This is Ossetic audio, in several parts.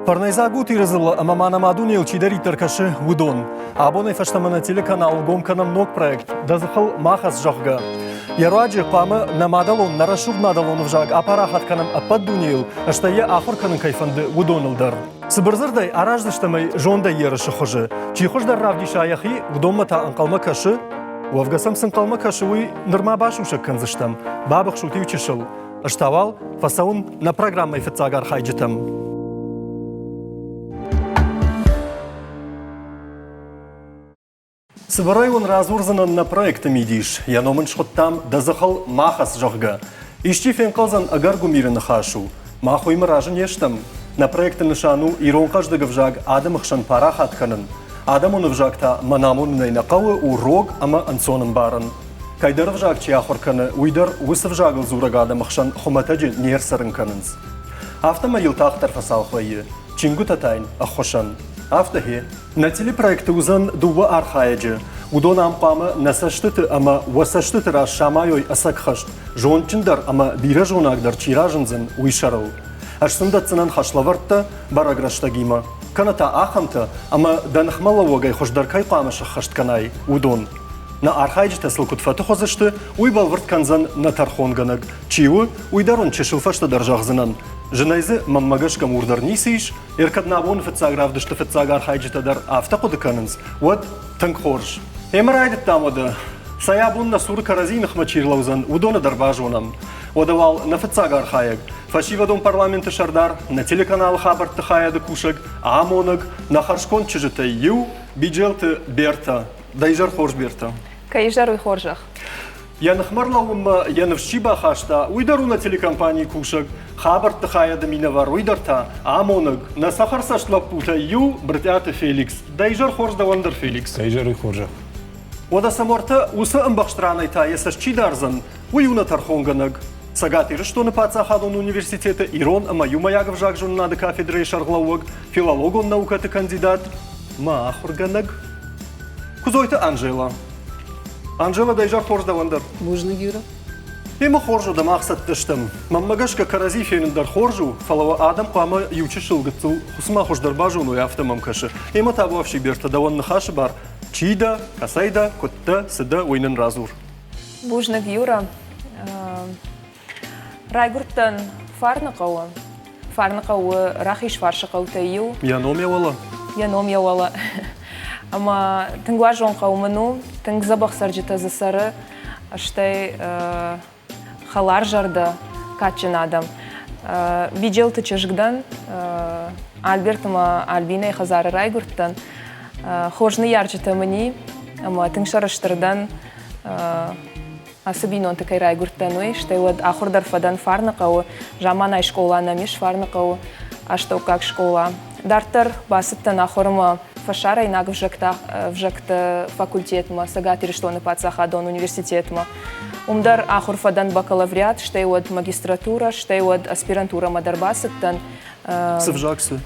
Фӕрнӕйдзаг ут Иры дзыллӕ ӕмӕ ма нӕм а дунейыл чидӕриддӕр кӕсы, уыдон. Абонӕй фӕстӕмӕ нӕ телеканалыл гом кӕнӕм ног проект «Дӕ дзыхыл ма хӕц, зӕгъгӕ». Йӕ руаджы хъуамӕ нӕ мадӕлон, нӕ рӕсугъд мадӕлон ӕвзаг апарахат кӕнӕм ӕппӕт дунейыл, стӕй йӕ ахуыр кӕнын кӕй фӕнды, уыдоныл дӕр. Цыбыр дзырдӕй араздзыстӕм ӕй зондӕй ерысы хуызы. Чи хуыздӕр равдиса йӕхи, уыдонмӕ та ӕнхъӕлмӕ кӕсы. Уӕвгӕ сӕм цы ӕнхъӕлмӕ кӕсы, уый нырма басусӕг кӕндзыстӕм. Бабыхсут иу чысыл. Ӕз та уал фӕцӕуын нӕ программӕйы фыццаг архайджытӕм. Цыбырӕй уын радзурдзынӕн нӕ проекты мидис. Йӕ ном ын схуыдтам «Дӕ дзыхыл ма хӕц, зӕгъгӕ». Исчи фенхъӕлдзӕн ӕгӕр гуымиры ныхас у. Мах уыимӕ разы не стӕм. Нӕ проекты нысан у ирон хъӕздыг ӕвзаг адӕмы хсӕн парахат кӕнын. Адӕмон ӕвзаг та мӕн амонынӕй нӕ хъӕуы, у рог ӕмӕ ӕнцон ӕмбарын. Кӕйдӕр ӕвзаг чи ахуыр кӕны, уый дӕр уыцы ӕвзагыл дзурӕг адӕмы хсӕн хуымӕтӕджы не рцӕрын кӕнынц. Афтӕмӕй йыл тагъддӕр фӕцалх вӕййы. Чингуытӕ та йын ӕххуысӕн. Афтӕ гье. Нӕ телепроекты уыдзӕн дыууӕ архайӕджы. Уыдон ам хъуамӕ нӕ цӕстыты ӕмӕ уӕ цӕстыты раз самайой ӕцӕг хӕст, зондджындӕр ӕмӕ бирӕзонагдӕр чи разындзӕн, уый сӕрыл. Ӕз сын дӕтдзынӕн хӕслӕвӕрдтӕ бӕрӕг рӕстӕгимӕ, кӕнӕ та ахӕмтӕ, ӕмӕ дӕ ныхмӕлӕууӕгӕй хуыздӕр кӕй хъуамӕ сӕххӕст кӕнай, уыдон. Нӕ архайджытӕ сыл куыд фӕтых уыдзысты, уый бӕлвырд кӕндзӕн нӕ тӕрхонгӕнӕг. Чи у, уый дӕр уын чысыл фӕстӕдӕр зӕгъдзынӕн. Зынӕй дзы, мӕнмӕ гӕсгӕ, мур дӕр ницы ис, Ӕркӕд нӕ абоны фыццаг равдысты фыццаг архайджытӕ дӕр афтӕ хъуыды кӕнынц, уӕд тынг хорз. Ӕмӕ райдыдтам уӕдӕ. Цӕй абон нӕ цуры кӕрӕдзийы ныхмӕ чи рлӕудзӕн, уыдоны дӕр базонӕм. Уӕдӕ уал нӕ фыццаг архайӕг, фӕсивӕдон парламенты сӕрдар, нӕ телеканалы хабӕртты хайады кусӕг, амонӕг, нӕ хӕрзконд чызджытӕй иу, Биджелты Берта. Дӕ изӕр хорз, Берта. Кӕй изӕр, уый хорзӕх. Йӕ ныхмӕ рлӕууынмӕ йӕ ныфс чи бахаста, уый дӕр у нӕ телекомпанийы кусӕг, хабӕртты хайады минӕвар, уый дӕр та амонӕг, нӕ цӕхӕрцӕст лӕппутӕй иу Брытъиаты Феликс. Дӕ изӕр хорз дӕуӕн дӕр, Феликс. Дӕ изӕры хорзӕх. Уӕдӕ сӕм уӕртӕ уыцы ӕмбӕхст ранӕй та йӕ цӕст чи дардзӕн, уый у нӕ тӕрхонгӕнӕг. Цӕгат Ирыстоны паддзахадон университеты ирон ӕмӕ иумӕйаг ӕвзагзонынады кафедрӕйы сӕргълӕууӕг, филологон наукӕты кандидат, мӕ ахуыргӕнӕг Куыдзойты Анжела. Анжела, дӕ изӕр хорз дӕуӕн дӕр. Бузныг, Юра. Ӕмӕ хорз уыд, ӕмӕ цӕттӕ стӕм. Мӕнмӕ гӕсгӕ кӕрӕдзи фенын дӕр хорз у, фӕлӕ уӕ адӕм хъуамӕ иучысыл гыццыл хуыцмӕ хуыздӕр базоной, афтӕ мӕм кӕсы. Ӕмӕ табуафси Бертӕ, дӕуӕн ныхасы бар, чи дӕ, кӕцӕй дӕ, куыд дӕ, цы дӕ, уый нын радзур. Бузныг, Юра. Райгуырдтӕн Фарныхъӕуы. Фарныхъӕуы Рахизфарсы хъӕутӕй иу. Йӕ ном йӕ уӕлӕ? Йӕ ном йӕ уӕлӕ. Ӕмӕ тынг уарзон хъӕу мын у, тынг дзӕбӕх цӕрджытӕ дзы цӕры, стӕй хӕларзӕрдӕ, кадджын адӕм. Биджелты чызг дӕн, Альберт ӕмӕ Альбинӕйы хӕдзары райгуырдтӕн. Хорз ныййарджытӕ мын и, ӕмӕ тынг сӕрыстыр дӕн Ацы бинонты кӕй райгуырдтӕн, уый, стӕй уӕд ахуыр дӕр фӕдӕн Фарныхъӕуы, заманайы скъола нӕм ис Фарныхъӕуы астӕуккаг скъола. Дарддӕр бацыдтӕн ахуырмӕ фӕсарӕйнаг ӕвзӕгтӕ ӕвзӕгты факультетмӕ Цӕгат Ирыстоны паддзахадон университетмӕ. Уым дӕр ахуыр фӕдӕн бакалавриат, стӕй уӕд магистратурӕ, стӕй уӕд аспирантурӕмӕ дӕр бацыдтӕн. Цы взаг цы?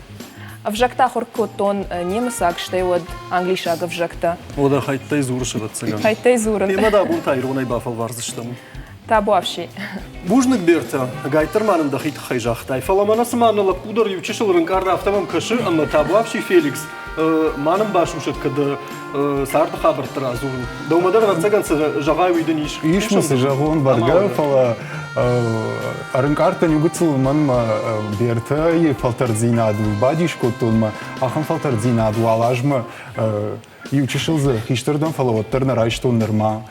Ӕвзӕгтӕ ахуыр кодтон немыцаг, стӕй уӕд англисаг ӕвзӕгтӕ. Уӕдӕ хӕйттӕй дзурыс, ӕвӕццӕгӕн. Хӕйттӕй дзурын. Мемӕ дӕ абон та иронӕй бафӕлвардзыстӕм. Табуафси. Бузныг, Берта. Ӕгайтдӕр ма нын дӕхи тыххӕй загътай. Фӕлӕ мӕнӕ цыма нӕ лӕппу дӕр иу чысыл рынкъард афтӕ мӕм кӕсы, ӕмӕ табуафси Феликс ма нын басусӕг кӕд царды хабӕртты радзурын. Дӕумӕ дӕр, ӕвӕццӕгӕн, цы зӕгъай, уый дын ис. Ис мын цы зӕгъон, бӕргӕ, фӕлӕ ӕрынкъардтӕн иу гыццыл мӕнмӕ Бертӕйы фӕлтӕрддзинад бадис кодтон мӕ ахӕм фӕлтӕрддзинад уал азмӕ иу чысыл дзы хистӕр дӕн, фӕлӕ уӕддӕр нӕ райстон нырма.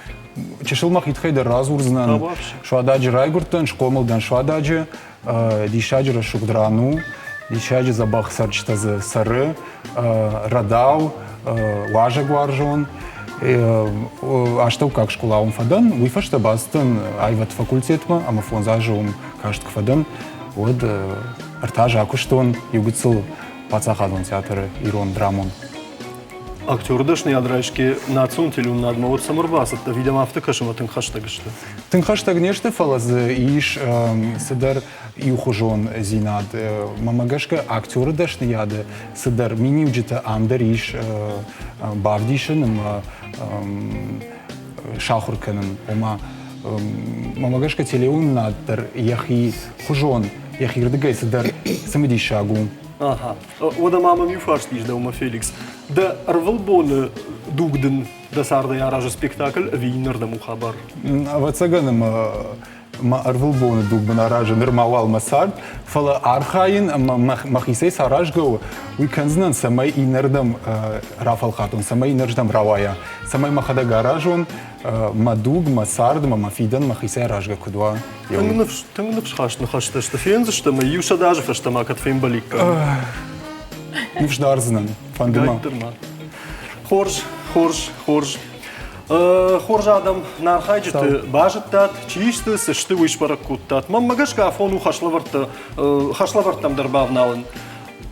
Чысыл мӕхи тыххӕй дӕр радзурдзынӕн. Суададжы райгуырдтӕн, схъомыл дӕн Суададжы. Диссаджы рӕсугъд ран у, диссаджы дзӕбӕх цӕрджытӕ дзы цӕры, рӕдау, уазӕгуарзон. Астӕуккаг скъола уым фӕдӕн, уый фӕстӕ бацыдтӕн аивӕдты факультетмӕ ӕмӕ фондз азы уым каст куы фӕдӕн, уӕд ӕртӕ азы акуыстон иу гыццыл паддзахадон театры ирон драмон. Актеры дӕсныйад райсгӕ национ телеуынынадмӕ уӕд цӕмӕ ӕрбацыдтӕ, ӕви дӕм афтӕ кӕсы ӕмӕ тынг хӕстӕг сты? Тынг хӕстӕг не сты, фӕлӕ дзы ис цыдӕр иухуызондзинад. Мӕнмӕ гӕсгӕ, актеры дӕсныйады цыдӕр миниуджытӕ ам дӕр ис бавдисын ӕмӕ сахуыр кӕнын. Ома, мӕнмӕ гӕсгӕ, телеуынынад дӕр йӕхи хуызон, йӕхирдыгӕй цыдӕр цымыдисаг у. Аха. Уӕдӕ ма мӕм иу фарст ис дӕумӕ, Феликс. Дӕ ӕрвылбоны дуг дын дӕ цардӕй аразы спектакль ӕви иннӕрдӕм у хабар? Ӕвӕццӕгӕн ӕмӕ мӕ ӕрвылбоны дуг мын аразы нырма уал мӕ цард, фӕлӕ архайын ӕмӕ мӕхицӕй цы аразгӕ у, уый кӕндзынӕн, цӕмӕй иннӕрдӕм рафӕлхатон, цӕмӕй иннӕрдӕм рауайа, цӕмӕй мӕхӕдӕг аразон мӕ дуг, мӕ цард ӕмӕ мӕ фидӕн мӕхицӕй аразгӕ куыд уа. Тынг ныфс, тынг ныфсхаст ныхӕстӕ сты. Фендзыстӕм ӕй иу 100 азы фӕстӕ ма кӕд фембӕликкам. Ныфс дардзынӕн, фӕнды мӕ. Хорз, хорз, хорз. Хорз адӕм, нӕ архайджыты базыдтат, чи сты, цы сты, уый сбӕрӕг кодтат. Мӕнмӕ гӕсгӕ афон у хӕслӕвӕрдтӕ, хӕслӕвӕрдтӕм дӕр бавналын.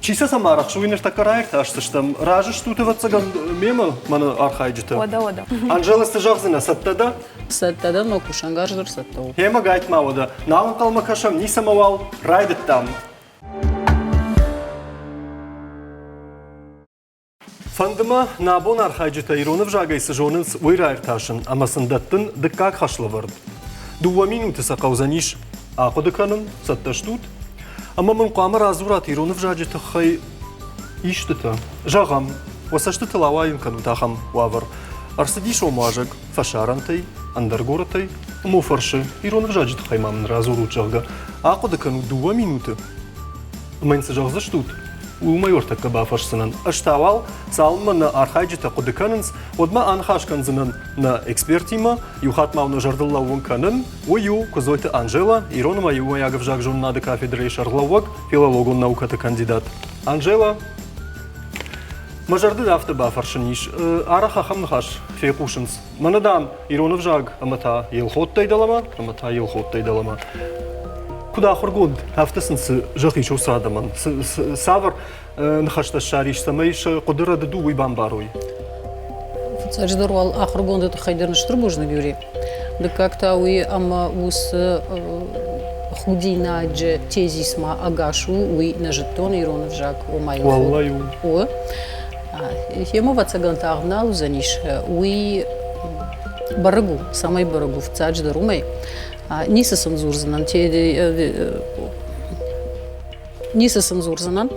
Чи сӕ цӕм арӕхсы, уый ныртӕккӕ раиртасдзыстӕм. Разы стут, ӕвӕццӕгӕн, мемӕ мӕнӕ архайджытӕ? Уӕдӕ, уӕдӕ. Анжела, цы зӕгъдзынӕ, цӕттӕ дӕ? Цӕттӕ дӕн, мӕ кусӕнгарз дӕр цӕттӕ у. Гъемӕ гайтма уӕдӕ. Нал ӕнхъӕлмӕ кӕсӕм, ницӕмӕ уал райдыдтам. Фӕнды мӕ, нӕ абон архайджытӕ ирон ӕвзагӕй цы зонынц, уый раиртасын ӕмӕ сын дӕттын дыккаг хӕслӕвӕрд. Дыууӕ минуты сӕ хъӕудзӕнис ахъуыды кӕнын, цӕттӕ стут? Ӕмӕ мын хъуамӕ радзурат ирон ӕвзаджы тыххӕй истытӕ. Зӕгъӕм, уӕ цӕстытыл ауайын кӕнут ахӕм уавӕр. Ӕрцыдис уӕм уазӕг фӕсарӕнтӕй, ӕндӕр горӕтӕй, ӕмӕ фӕрсы, ирон ӕвзаджы тыххӕй ма мын радзурут, зӕгъгӕ. Ахъуыды кӕнут дыууӕ минуты ӕмӕ йын цы зӕгъдзыстут, уымӕй ӕртӕккӕ бафӕрсдзынӕн. Ӕз та уал, цалынмӕ нӕ архайджытӕ хъуыды кӕнынц, уӕдмӕ аныхас кӕндзынӕн нӕ экспертимӕ, иу хатт ма нӕ зӕрдыл лӕууын кӕнын, уый у Куыдзойты Анжела, ирон ӕмӕ иумӕйаг ӕвзагзонынады кафедрӕйы сӕргълӕууӕг, филологон наукӕты кандидат. Анжела, мӕ зӕрды афтӕ бафӕрсын ис, арӕх ахӕм ныхас фехъусынц. Мӕнӕ, дам, ирон ӕвзаг ӕмӕ та елхоттӕй дӕлӕмӕ, ӕмӕ та елхоттӕй дӕлӕмӕ. Куыд ахуыргонд, афтӕ сын цы зӕгъис уыцы адӕмӕн? Цавӕр ныхӕстӕ ссарис, цӕмӕй сӕ хъуыды рӕдыд у, уый бамбарой? Фыццаджыдӕр уал ахуыргонды тыххӕй дӕр стыр бузныг, Юрий. Дыккаг та уый, ӕмӕ уыцы худинаджы тезис ма ӕгас у, уый нӕ зыдтон ирон ӕвзаг, ома Уӕллӕй у. У. Йемӕ ӕвӕццӕгӕн тагъд нал уыдзӕнис, уый бӕрӕг у, цӕмӕй бӕрӕг у, фыццаджыдӕр уымӕй. Ницы сын дзурдзынӕн, ницы сын дзурдзынӕн,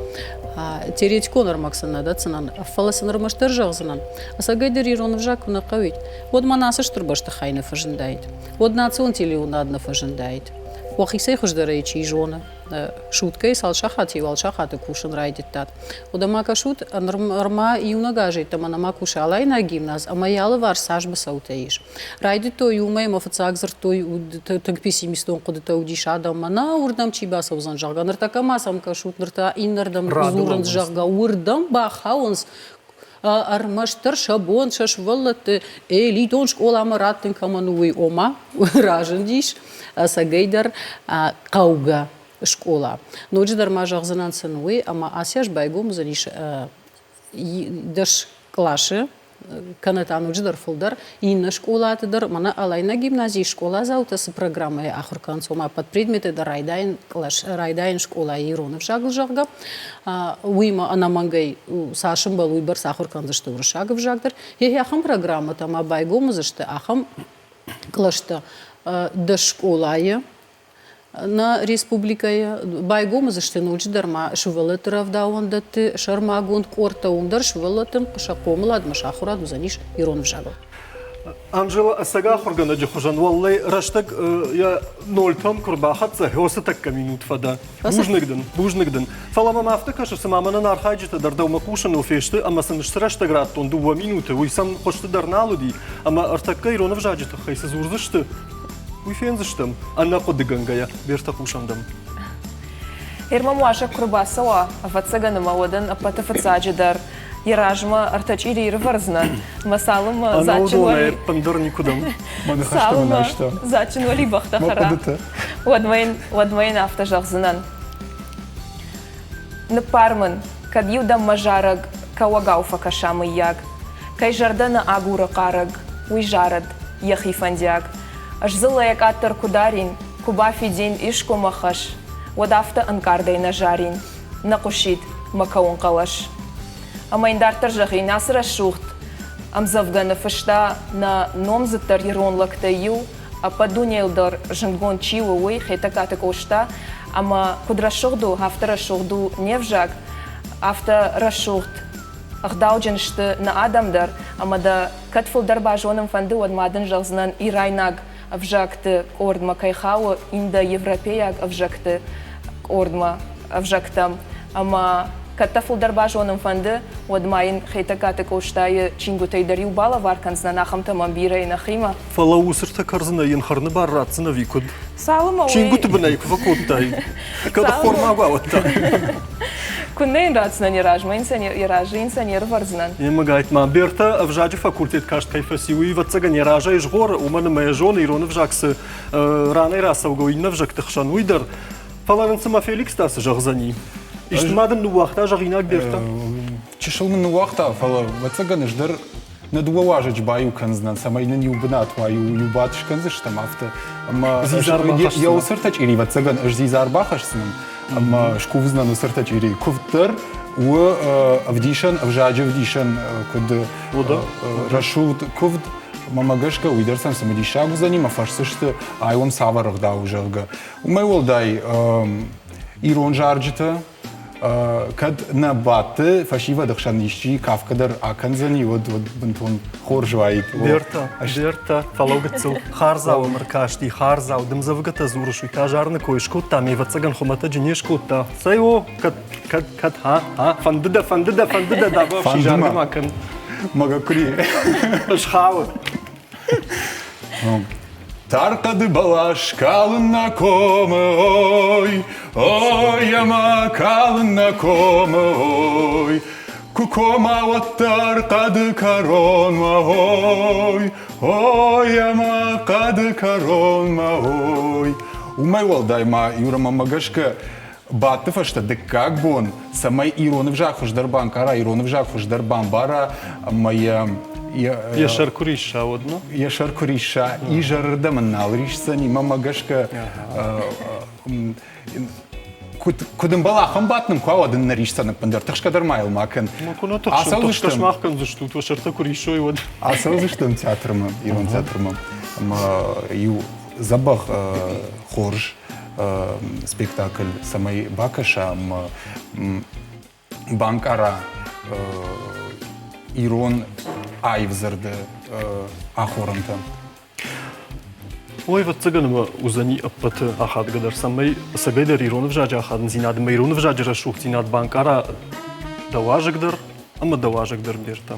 теоретикон ӕрмӕг сын нӕ дӕтдзынӕн, фӕлӕ сын ӕрмӕстдӕр зӕгъдзынӕн, ӕцӕгӕйдӕр ирон ӕвзаг куы нӕ хъӕуид, уӕд мӕнӕ ацы стыр бӕстыхай нӕ фӕзындаид, уӕд национ телеуынад нӕ фӕзындаид. Уӕхицӕй хуыздӕр ӕй чи зоны, суткӕйы цал сахаты, уал сахаты кусын райдыдтат. Уӕдӕ ма кӕсут, нырма иунӕг аз йеддӕмӕ нӕма кусы Алайнаг гимназ ӕмӕ йӕ алыварс цас быцӕутӕ ис. Райдыдтой уымӕй ӕмӕ фыццаг дзырдтой, тынг пессимистон хъуыдытӕ уыдис адӕммӕ, нӕ, уырдӕм чи бацӕудзӕн, зӕгъгӕ, ныртӕккӕ ма сӕм кӕсут, ныр та иннӕрдӕм дзурынц, зӕгъгӕ, уырдӕм бахауынц, ӕрмӕстдӕр сӕ бон сӕ сывӕллӕтты элитон скъоламӕ раттын кӕмӕн у, уый, ома разындис ӕцӕгӕйдӕр хъӕугӕ скъола. Ноджыдӕр ма зӕгъдзынӕн сын уый, ӕмӕ ацы аз байгом уыдзӕнис 10 къласы, кӕнӕ та ноджыдӕр фылдӕр иннӕ скъолаты дӕр. Мӕнӕ Алайнаг гимназийы скъоладзаутӕ цы программӕйы ахуыр кӕнынц, ома ӕппӕт предметы дӕр райдайын кълас, райдайын скъолайы ирон ӕвзагыл, зӕгъгӕ, уыимӕ ӕнӕмӕнгӕй цас ӕмбӕлы, уыйбӕрц ахуыр кӕндзысты уырыссаг ӕвзаг дӕр. Йе ахӕм программӕтӕ ма байгом уыдзысты ахӕм кълӕстӕ дӕс скъолайы нӕ республикӕйы байгом уыдзысты ноджыдӕр ма сывӕллӕтты рӕвдауӕндӕтты сӕрмагонд къордтӕ, уым дӕр сывӕллӕттӕн сӕ хъомыладмӕ сӕ ахуырад уыдзӕнис ирон ӕвзагыл. Анжела ӕцӕг ахуыргӕнӕджы хуызӕн уӕллӕй рӕстӕг йӕ нольтӕм куы рбахӕццӕ, уыцы тӕккӕ минут фӕдӕ. Бузныг дын, бузныг дын. Фӕлӕ мӕм афтӕ кӕсы, цыма мӕнӕн архайджытӕ дӕр дӕумӕ хъусыныл фесты ӕмӕ сын цы рӕстӕг радтон дыууӕ минуты, уый сӕм хъуысты дӕр нал уыди, ӕмӕ ӕртӕккӕ ирон ӕвзаджы тыххӕй цы дзурдзысты, уый фендзыстӕм, ӕнӕхъуыдыгӕнгӕйӕ бертӕ хъусӕм дӕм. Ермӕм уазӕг куы рбацӕуа, ӕвӕццӕгӕн ӕмӕ уӕдӕн ӕппӕты фыццаджы дӕр йӕ размӕ ӕртӕ чъирийы рывӕрдзынӕн, ӕмӕ цалынмӕ дзаджджын уӕли... ӕппындӕр никуыдӕм. Цалынмӕ дзаджджын уӕлибӕхтӕ хӕра, уӕдмӕ йын, уӕдмӕ йын афтӕ зӕгъдзынӕн. Ныббар мын, кӕд-иу дӕм мӕ зарӕг кӕуӕгау фӕкӕса, мыййаг. Кӕй зӕрдӕ нӕ агуры хъарӕг, уый зарӕд йӕхи фӕндиаг. Ӕз дзыллӕйӕ къаддӕр куы дарин, куы бафидин искуы мӕ хӕс, уӕд афтӕ ӕнкъардӕй нӕ зарин, нӕ хъуысид мӕ кӕуын хъӕлӕс. Ӕмӕ йын дарддӕр зӕгъин, ацы рӕсугъд ӕмдзӕвгӕ ныффыста нӕ номдзыддӕр ирон лӕгтӕй иу, ӕппӕт дунейыл дӕр зындгонд чи у, уый, Хетӕгкаты Къоста. Ӕмӕ куыд рӕсугъд у, афтӕ рӕсугъд у не взаг. Афтӕ рӕсугъд, ӕгъдауджын сты нӕ адӕм дӕр, ӕмӕ дӕ кӕд фылдӕр базонын фӕнды, уӕд ма дын зӕгъдзынӕн ирайнаг ӕвзӕгты къордмӕ кӕй хауы, индоевропейаг ӕвзӕгты къордмӕ ӕвзӕгтӕм. Ӕмӕ кӕд дӕ фылдӕр базонын фӕнды, уӕд ма йын Хетӕгкаты Къостайы чингуытӕй дӕр иу балӕвар кӕндзынӕн, ахӕмтӕ мӕм бирӕ и нӕхимӕ. Фӕлӕ уыцы кӕрдзынӕй йын хӕрыны бар ратдзынӕ ӕви куыд? Цалынмӕ уый... Чингуыты бынӕй куы фӕкодтай, кӕд ӕххормаг уа, уӕд та. Куыннӕ йын ратдзынӕн йӕ размӕ йын сӕ йӕ разы йын сӕ не рывӕрдзынӕн. Емыгайтма Бертӕ ӕвзаджы факультет каст кӕй фӕци, уый ӕвӕццӕгӕн йӕ разӕй згъоры, уымӕн ӕмӕ йӕ зоны, ирон ӕвзаг цы ранӕй рацӕугӕ у иннӕ ӕвзӕгты хсӕн, уый дӕр. Фӕлӕ нын цымӕ Феликс та цы зӕгъдзӕни? Исты ма дын ныууагъта зӕгъинаг Бертӕ? Чысыл мын ныууагъта, фӕлӕ ӕвӕццӕгӕн ӕз дӕр нӕ дыууӕ уазӕджы баиу кӕндзынӕн, цӕмӕй нын иу бынат уа, иу бат скӕндзыстӕм, афтӕ. Ӕмӕ йӕ уыцы ӕртӕ чъири, ӕвӕццӕгӕн, ӕз дзидзар бахӕсдзынӕн ӕмӕ скувдзынӕн уыцы ӕртӕ чъирийы. Куывд дӕр у ӕвдисӕн, ӕвзаджы ӕвдисӕн, куыд рӕсугъд куывд. Мӕнмӕ гӕсгӕ, уый дӕр сӕм цымыдисаг уыдзӕни, мӕ фӕрсдзысты, ай уӕм цавӕр ӕгъдау у, зӕгъгӕ. Уымӕй уӕлдай ирон зарджытӕ, кӕд нӕ бадты фӕсивӕды хсӕн исчи кафгӕ дӕр акӕндзӕни, уӕд уӕд бынтон хорз уаид. Бертӕ, Бертӕ, фӕлӕу гыццыл. Хардзау ӕм ӕркасти, хардзау, дымдзӕвгӕтӕ дзурыс, уый та зарыны кой скодта, ме ӕвӕццӕгӕн хуымӕтӕджы не скодта. Цӕй о, кӕд, кӕд, кӕд, ха, ха, фӕнды дӕ, фӕнды дӕ, фӕнды дӕ, дӕ бафси заргӕ ма кӕн. Магакури. Схауы. Тархъӕды бӕлас калын нӕ комы, ой, ой, ӕмӕ калын нӕ комы, ой. Куы кома, уӕддӕр хъӕды кӕронмӕ, ой, ой, ӕмӕ хъӕды кӕронмӕ, ой. Уымӕй уӕлдай ма Юрӕмӕ гӕсгӕ Бадты фӕстӕ дыккаг бон, цӕмӕй ирон ӕвзаг хуыздӕр банкъара, ирон ӕвзаг хуыздӕр бамбара ӕмӕ йӕ йӕ сӕр куы рисса, уӕд ма? Йӕ сӕр куы рисса, изӕрырдӕм ын нал рисдзӕни, мӕнмӕ гӕсгӕ куыд куыд ӕмбӕлы, ахӕм бадт нын куы уа, уӕд ын нӕ рисдзӕн ӕппындӕр. Тыхсгӕ дӕр ма йыл ма кӕн. Ну, куы нӕ тыхсын, тыхсгӕ сымах кӕндзыстут, уӕ сӕртӕ куы рисой, уӕд. Ацӕудзыстӕм театрмӕ, ирон театрмӕ. Ӕмӕ иу дзӕбӕх хорз спектакль цӕмӕй бакӕса ӕмӕ банкъара ирон аив дзырды ахорӕнтӕ. Ой, ӕвӕццӕгӕн ӕмӕ уыдзӕни ӕппӕты ахадгӕдӕр, цӕмӕй ӕцӕгӕйдӕр ирон ӕвзаджы ахадындзинад ӕмӕ ирон ӕвзаджы рӕсугъддзинад банкъара дӕ уазӕг дӕр ӕмӕ дӕ уазӕг дӕр Бертӕ.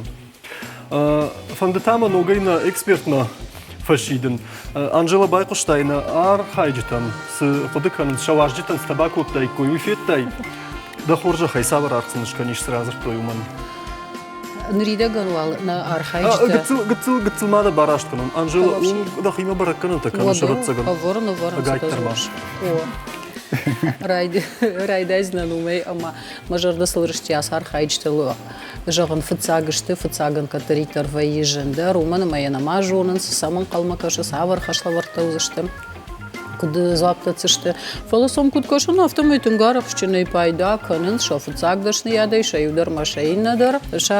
Фӕнды та мӕ ногӕй нӕ экспертмӕ фӕсидын. Анжела, байхъуыстай нӕ архайджытӕм, цы хъуыды кӕнынц, сӕ уазджытӕн цытӕ бакодтаиккой, уый федтай? Дӕ хорзӕхӕй, цавӕр аргъ сын скӕнис, цы радзырдтой, уымӕн? Ныридӕгӕн уал нӕ архайджытӕ... Гыццыл, гыццыл, гыццыл ма дӕ бараст кӕнон. Анжела, уым дӕхимӕ бӕрӕггӕнӕнтӕ кӕныс, ӕвӕццӕгӕн. Ӕвӕрын, ӕвӕрын, Ӕгайтдӕр ма. О. Райдайдзынӕн уымӕй, ӕмӕ мӕ зӕрдӕ сыл рысти ацы архайджытыл зӕгъын, фыццаг сты, фыццагӕн кӕддӕриддӕр вӕййы зындӕр, уымӕн ӕмӕ йӕ нӕма зонынц, цӕмӕ ӕнхъӕлмӕ кӕсы, цавӕр хӕслӕвӕрдтӕ уыдзысты, куыд дзуапп дӕтдзысты. Фӕлӕ сӕм куыд кӕсын, афтӕмӕй тынг арӕхстджынӕй пайда кӕнынц сӕ фыццаг дӕсныйадӕй, сӕ иу дӕр ӕмӕ сӕ иннӕ дӕр. Сӕ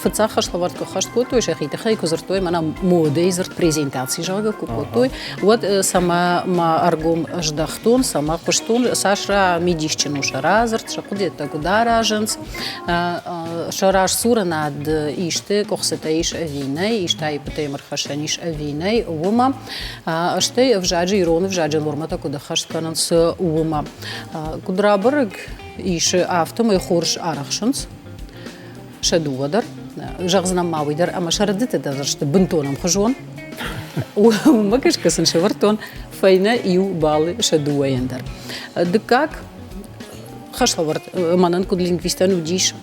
фыццаг хӕслӕвӕрд куы ххӕст кодтой, сӕхи тыххӕй куы дзырдтой, мӕнӕ модӕйы дзырд презентаци, зӕгъгӕ, куы кодтой, уӕд цӕмӕ мӕ ӕргом здӕхтон, цӕмӕ хъуыстон, цас мидисджын у сӕ радзырд, сӕ хъуыдыйӕдтӕ куыд аразынц, сӕ разсурынад исты къуыхцытӕ ис ӕви нӕ, исты аиппытӕ йӕм ӕрхӕссӕн ис ӕви нӕ, уымӕ. Стӕй ӕвзаджы, ирон ӕвзаджы нормӕтӕ куыд ӕххӕст кӕнынц, уымӕ. Куыд рабӕрӕг ис, афтӕмӕй хорз арӕхсынц сӕ дыууӕ дӕр. Зӕгъдзынӕн ма уый дӕр, ӕмӕ сӕ рӕдыдтытӕ дӕр сты бынтон ӕмхуызон. Уымӕ гӕсгӕ сын сӕвӕрдтон фӕйнӕ иу баллы сӕ дыууӕйӕн дӕр. Дыккаг хӕслӕвӕрд мӕнӕн куыд лингвистӕн уыдис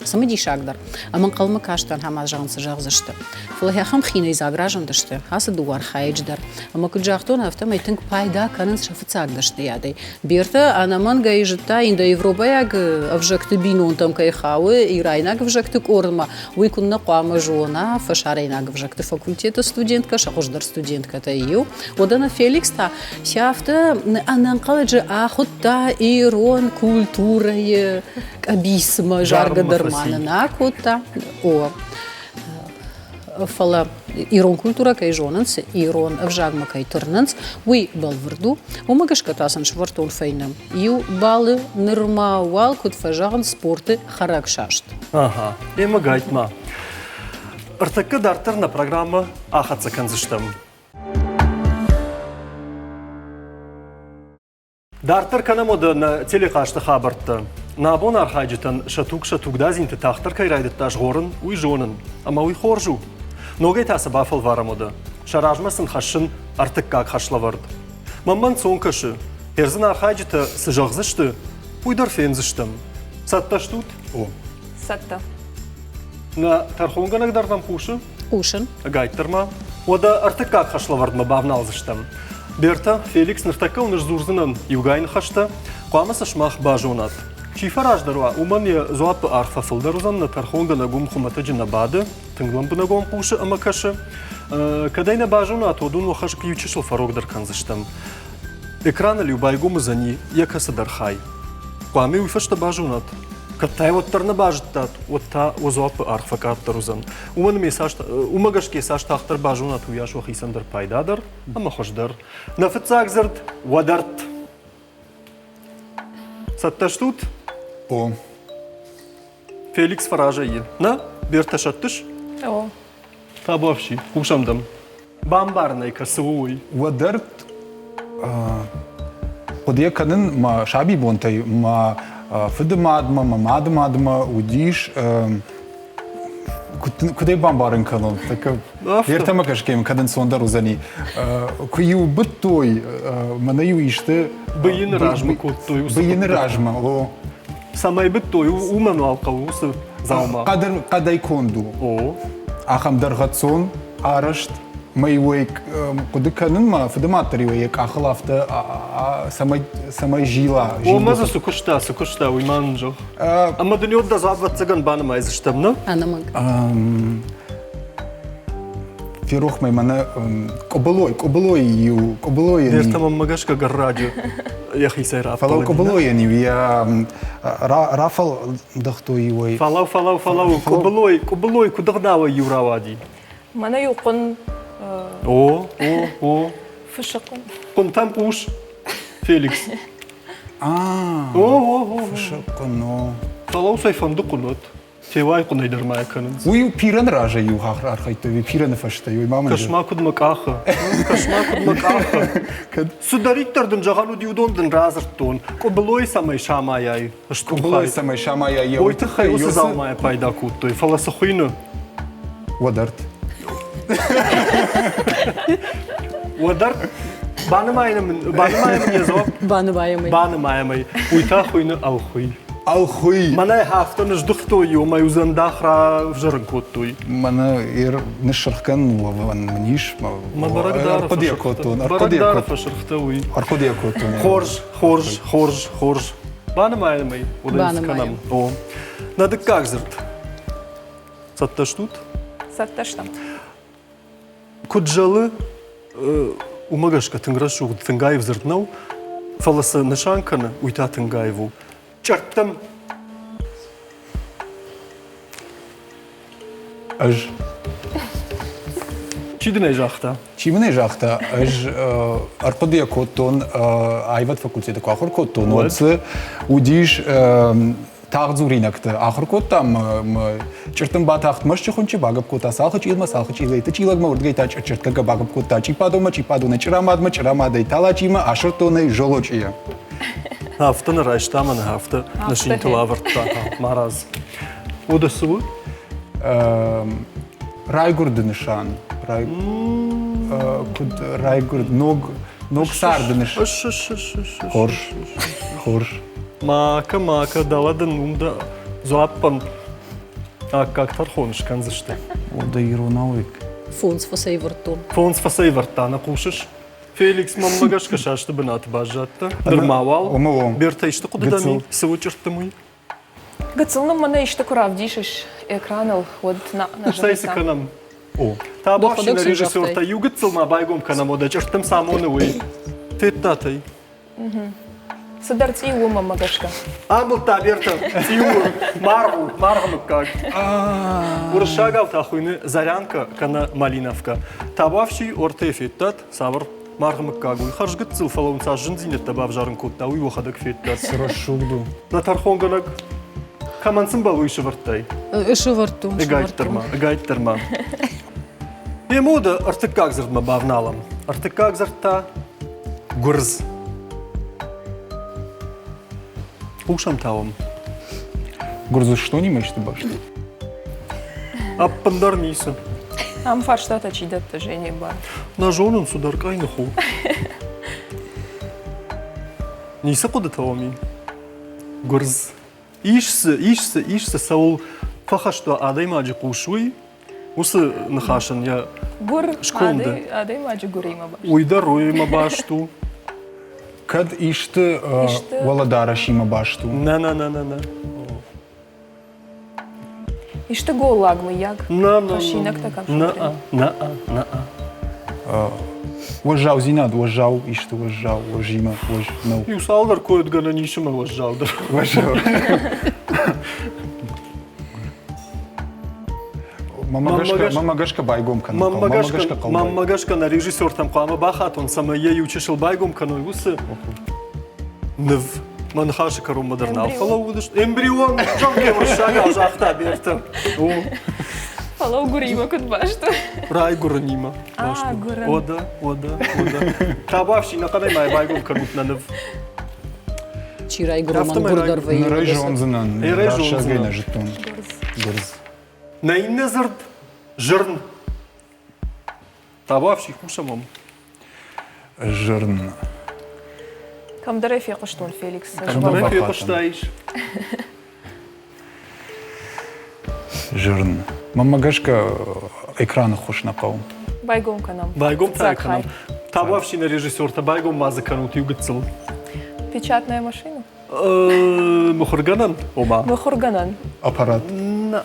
цымыдисагдӕр ӕмӕ ӕнхъӕлмӕ кастӕн ӕмӕ зӕгъын цы зӕгъдзысты. Фӕлӕ ахӕм хинӕйдзаг разындысты ацы дыууӕ архайӕджы дӕр. Ӕмӕ куыд загътон, афтӕмӕй тынг пайда кӕнынц сӕ фыццаг дӕсныйадӕй. Бертӕ ӕнӕмӕнгӕй зыдта индоевропӕйаг ӕвзӕгты бинонтӕм кӕй хауы, ирайнаг ӕвзӕгты къордмӕ, уый куыннӕ хъуамӕ зона фӕсарӕйнаг ӕвзӕгты факультеты студенткӕ, сӕ хуыздӕр студенткӕтӕй иу. Уӕдӕ нӕ Феликс та сӕ афтӕ ӕнӕнхъӕлӕджы ахуыдта ирон культурӕйы къӕбицмӕ, заргӕ дӕр ма нын акодта. О, фӕлӕ Ирон культурӕ кӕй зонынц, ирон ӕвзагмӕ кӕй тырнынц, уый бӕлвырд у. Уымӕ гӕсгӕ та сын сӕвӕрдтон фӕйнӕ иу баллы нырма уал, куыд фӕзӕгъынц, спорты хӕрӕгсаст. Ага, ӕмӕ гайтма. Ӕртӕккӕ дарддӕр нӕ программӕ ахӕццӕ кӕндзыстӕм. Дарддӕр кӕнӕм уӕдӕ нӕ телехъазты хабӕрттӕ. Нӕ абон архайджытӕн сӕ туг сӕ тугдадзинты тагъддӕр кӕй райдыдта згъорын, уый зонын. Ӕмӕ уый хорз у. Ногӕй та цы бафӕлварӕм уӕдӕ? Сӕ размӕ сын хӕссын ӕртыккаг хӕслӕвӕрд. Мӕнмӕ ӕнцон кӕсы. Хердзын архайджытӕ цы зӕгъдзысты, уый дӕр фендзыстӕм. Цӕттӕ стут? О. Цӕттӕ. Нӕ тӕрхонгӕнӕг дӕр нӕм хъусы? Хъусын. Ӕгайтдӕр ма. Уӕдӕ ӕртыккаг хӕслӕвӕрдмӕ бавналдзыстӕм. Берта, Феликс, ныртӕккӕ уын сдзурдзынӕн иугай ныхӕстӕ. Хъуамӕ сӕ сымах базонат. Чи фӕраздӕр уа, уымӕн йӕ дзуаппы аргъ фӕфылдӕр уыдзӕн, нӕ тӕрхонгӕнӕг уым хуымӕтӕджы нӕ бады, тынг лӕмбынӕгон хъусы ӕмӕ кӕсы. Кӕд ӕй нӕ базонат, уӕд уын уӕ хӕс иу чысыл фӕрогдӕр кӕндзыстӕм. Экраныл-иу байгом уыдзӕни йӕ кӕцыдӕр хай. Хъуамӕ уый фӕстӕ базонат, кӕд та уӕддӕр нӕ базыдтат, уӕд та уӕ дзуаппы аргъ фӕкъаддӕр уыдзӕн. Уымӕн ӕмӕ цас, уымӕ гӕсгӕ цас тагъддӕр базонат, уыйас уӕхицӕн дӕр пайдадӕр ӕмӕ хуыздӕр. Нӕ фыццаг дзырд уӕдӕртт. Цӕттӕ стут? О. Феликс фӕразӕй Нӕ, Бертӕ сӕттыс? О. Табуафси, хъусӕм дӕм. Бамбарын ӕй кӕцы у уый. Уӕдӕртт хъуыдыйӕ кӕнын мӕ сабибонтӕй мӕ фыды мадмӕ, мӕ мады мадмӕ уыдис куыд ӕй бамбарын кӕнон, ӕртӕмӕ гӕсгӕ кӕд ӕнцондӕр уыдзӕни. Куы-иу быдтой, мӕнӕ-иу исты Быйыны размӕ кодтой уыцы Быйыны размӕ, о. Цӕмӕй быдтой, уымӕн уал хъӕуы уыцы дзаума. Хъӕдӕй конд у. О. Ахӕм дӕргъӕццон арӕзт мӕ-иу хъуыды кӕнын, мӕ фыдымад дӕр-иу йӕ къахыл афтӕ цӕмӕй, цӕмӕй зила. Омӕ дзы цы куыста, цы куыста, уый ма нын зӕгъ. Ӕмӕ дын дӕ дзуапп ӕвӕццӕгӕн банымайдзыстӕм, нӕ? Ӕнӕмӕнг. Ферох мӕ мӕнӕ къуыбылой, къуыбылой иу, къуыбылойӕн. Дертӕ мӕнмӕ гӕсгӕ гӕрраджы йӕхицӕй раппӕлыди. Фӕлӕ къуыбылойӕн-иу йӕ рафӕлдӕхтой иуӕй. Фӕлӕу, фӕлӕу, фӕлӕу, къуыбылой, къуыбылой куыд ӕгъдауӕй иу рауади? Мӕнӕ иу хъуын. О, о, о. Фысы хъуын. Хъуынтӕм хъус, Феликс. А, О, о, о. Фысы хъуын, о. Фӕлӕу, цӕй фӕнды хъуын уӕд. Теуайы хъуынӕй дӕр ма кӕнынц. Уый пирӕны разӕй иу архайдтой, уый пирӕны фӕстӕ, уый ма мын. Кӕс ма куыд мӕ къахы. Кӕс ма куыд мӕ къахы. Кӕд Цыдӕриддӕр дын зӕгъӕн уыди, уыдон дын радзырдтон. Къуыбылой цӕмӕй самайай, Къуыбылой цӕмӕй самайай, уый тыххӕй уыцы дзаумайӕ пайда кодтой, фӕлӕ цы хуыйны? Уӕдӕрт. Уӕдӕрт банымайӕм банымайӕм йӕ дзуапп? Банымайӕм ӕй. Банымайӕм ӕй. Уый та хуыйны ӕлхуый. Ӕлхуый. Мӕнӕ афтӕ ныздыхтой, ӕмӕ иу дзӕндах равзӕрын кодтой. Мӕнӕ ныссырх кӕнын уӕвӕн мын ис. Мӕ бӕрӕг дӕр ӕрхъуыды кодтон. Бӕрӕг дӕр фӕсырхтӕ уый. Ӕрхъуыды кодтон. Хорз, хорз, хорз, хорз. Банымайӕм ӕй, уыдон кӕнӕм. О. Нӕ дыккаг дзырд. Цӕттӕ стут? Цӕттӕ стӕм. Куыд зӕлы, уымӕ гӕсгӕ тынг рӕсугъд, тынг аив дзырд нӕу, фӕлӕ цы нысан кӕны, уый та тынг аив у. Чъырттым. Ӕз. Чи дын ӕй загъта? Чи мын ӕй загъта, ӕз ӕрхъуыдыйӕ кодтон, аивад факультеты куы ахуыр кодтон, уӕд дзы уыдис тагъд дзуринӕгты ахуыр кодтам, чъыртын батахт мӕсчы хуынчъы, багӕпп кодта цалхы чъилмӕ, цалхы чъилӕй чъилӕгмӕ, уырдыгӕй та чъыртгӕгӕ багӕпп кодта чъипадонмӕ, чъипадонӕй чъырамадмӕ, чъырамадӕй талачъимӕ, асырдтон ӕй золочъийӕ. Афтӕ нӕ райста мӕнӕ афтӕ нӕ синтыл авӕрдта, марадз. Уӕдӕ цы у? Райгуырды нысан. Куыд райгуырд, ног, ног царды нысан. Хорз, хорз. Макӕ, макӕ, дӕлӕ дын уым дӕ дзуаппӕн аккаг тӕрхон скӕндзысты. О, дӕ иронау Фондз фӕцӕйвӕрдтон. Фондз фӕцӕйвӕрдта, нӕ хъусыс? Феликс, мӕнмӕ гӕсгӕ састы бынаты баззадтӕ. Нырма уал. Бертӕ исты хъуыды дӕм и? Цы у чъырттым уый? Гыццыл нын мӕнӕ исты куы равдисыс экраныл, уӕд нӕ Стӕй цы кӕнӕм? О, табуафси нӕ режиссертӕ иу гыццыл ма байгом кӕнӕм, уӕдӕ чъырттым цы амоны, уый. Федтат ӕй? Цыдӕр цъиу у мӕнмӕ гӕсгӕ. Амбылдта Бертӕ. Цъиу у. Маргъ у. Маргъы мыггаг. Уырыссагау та хуыйны Зарянка кӕнӕ Малиновка. Табуафси ортӕй федтат, цавӕр маргъы мыггаг уый хӕрзгыццыл, фӕлӕ уын цас зындзинӕдтӕ бавзарын кодта, уый уӕхӕдӕг федтат. Цы рӕсугъд у. Нӕ тӕрхонгӕнӕг кӕмӕн сын уый сывӕрдтай? Сывӕрдтон. Ӕгайтдӕр ма, ӕгайтдӕр ма. Йе моды ӕртыккаг дзырдмӕ бавналӕм. Ӕртыккаг дзырд та гуырдз. Хъусӕм та уӕм. Гуырдзыстонимӕ исты баст? Ӕппындӕр ницы. Ам фарстатӕ чи дӕтты, Женя бар? Нӕ зонын, цыдӕр къӕйных у. Ницы хъуыдытӕ уӕм и? Гуырдз. Ис дзы, ис дзы, ис дзы, цӕуыл фӕхӕст уа адӕймаджы хъус, уый уыцы ныхасӕн йӕ Гуыр сконды. Адӕймаджы гуыримӕ баст. Уый дӕр уыимӕ баст у. Кӕд исты уӕлӕдарӕсимӕ баст у? Нӕ, нӕ, нӕ, нӕ, нӕ. Исты голлаг, мыййаг? Нӕ, нӕ. Хӕссинӕгтӕ кӕм Нӕ, нӕ, нӕ. Уӕззаудзинад, уӕззау исты уӕззау, уӕзимӕ, уӕз нӕу. Иу цалдӕр койдгӕнӕн исымӕ уӕззаудӕр. Уӕззау. Мӕнмӕ гӕсгӕ байгом кӕнын Мӕнмӕ гӕсгӕ нӕ режиссертӕм хъуамӕ бахатон, цӕмӕй йӕ иу чысыл байгом кӕной уыцы ныв. Мӕ ныхасы кӕронмӕ дӕр нал фӕлӕууыдысты. Эмбрион, зӕгъгӕ, уырыссагау загъта Бертӕ. Фӕлӕу гуыримӕ куыд баст у? Райгуырынимӕ баст у. Ода, ода, ода. Табуафси, нӕхъӕнӕй ма байгом кӕнут нӕ ныв. Чи райгуыры, мӕн гуыр дӕр вӕййы. Нырӕй зондзынӕн, рӕсӕгӕй нӕ зыдтон. Гуырдз. Нӕ иннӕ дзырд зырн. Табуафси, хъусӕм ӕм. Зырн. Кӕмдӕр ӕй фехъуыстон, Феликс. Кӕмдӕр ӕй фехъуыстаис? Зырн. Мӕнмӕ гӕсгӕ экраны ххуыс нӕ хъӕуы. Байгом кӕнӕм. Байгом та кӕнӕм. Табуафси нӕ режиссертӕ, байгом ма дзы кӕнут иу гыццыл. Печатная машина? Мыхуыргӕнӕн, ома? Мыхуыргӕнӕн. Аппарат. Нӕ.